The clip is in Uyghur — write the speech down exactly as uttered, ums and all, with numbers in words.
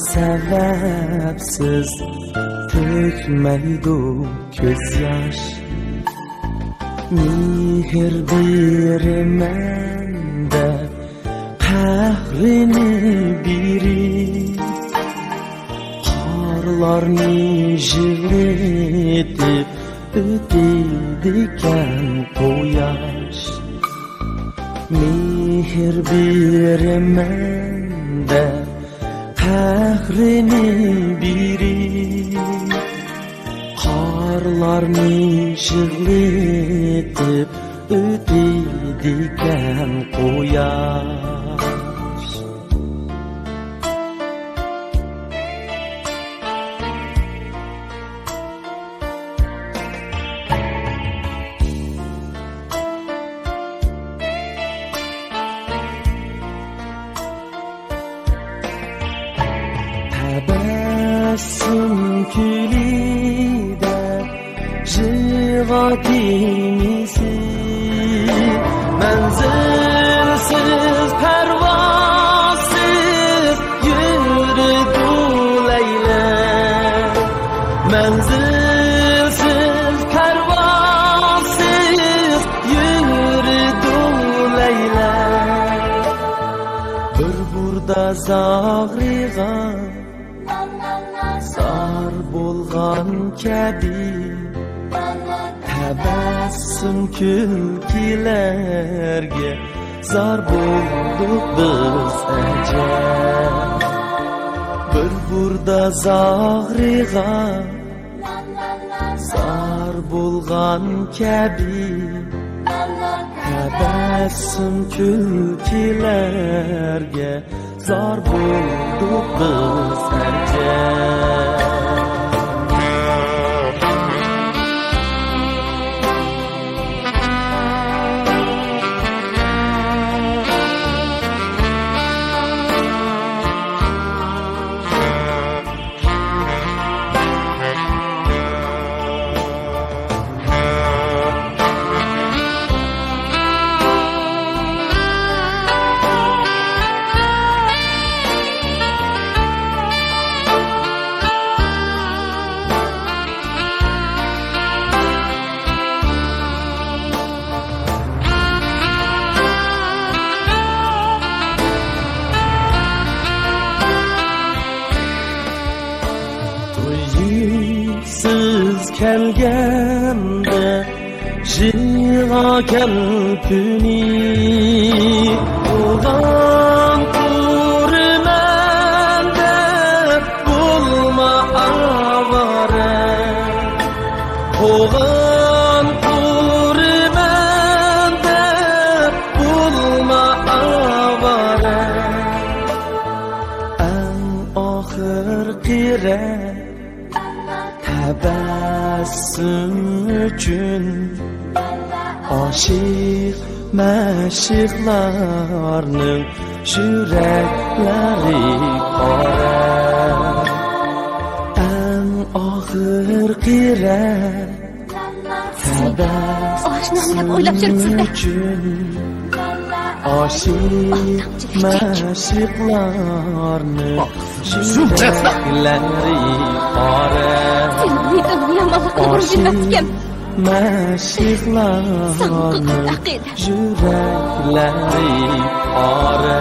سەۋەبسىز تۆكمەيدۇ كۆز ياش. مېھىر بېرىمەن دەپ قەھرىنى بېرىپ، قارلارنى يىغلىتىپ ئۆتىدىكەن قۇياش. مېھىر بېرىمەن دەپ قەھرىنى بېرىپ، قارلارنى يىغلىتىپ ئۆتىدىكەن قۇياش. تەبەسسۇم كۈلىدە جىغا تېمىسى، مەنزىلسىز پەرۋاسىز يۈرىدۇ لەيلى. مەنزىلسىز پەرۋاسىز يۈرىدۇ لەيلى. بىر بۇردا زاغرىغا زار بولغان كەبى، تەبەسسۇم كۈلكىلەرگە زار بولدۇق بىز ئەجەب. بىر بۇردا زاغرىغا زار بولغان كەبى، تەبەسسۇم كۈلكىلەرگە زار بولدۇق بىز ئەجەب. تۇيۇقسىز كەلگەندە جىغا كەلكۈنى، تۇغان تۇرىمەن دەپ بولما ئاۋارە. تۇغان تۇرىمەن دەپ بولما ئاۋارە. ئەڭ ئاخىرقى رەت تەبەسسۇم ئۈچۈن ئاشىق مەشۇقلارنىڭ يۈرەكلىرى قارا. ئەڭ ئاخىرقى رەت تەبەسسۇم ئۈچۈن ئاشىق مەشۇقلارنىڭ يۈرەكلىرى قارا. سېنىڭ ھېيتىڭنى يامانلىقنى بۇرۇن بىلمەپتىكەن. مەشۇقلارنىڭ يۈرەكلىرى قارا.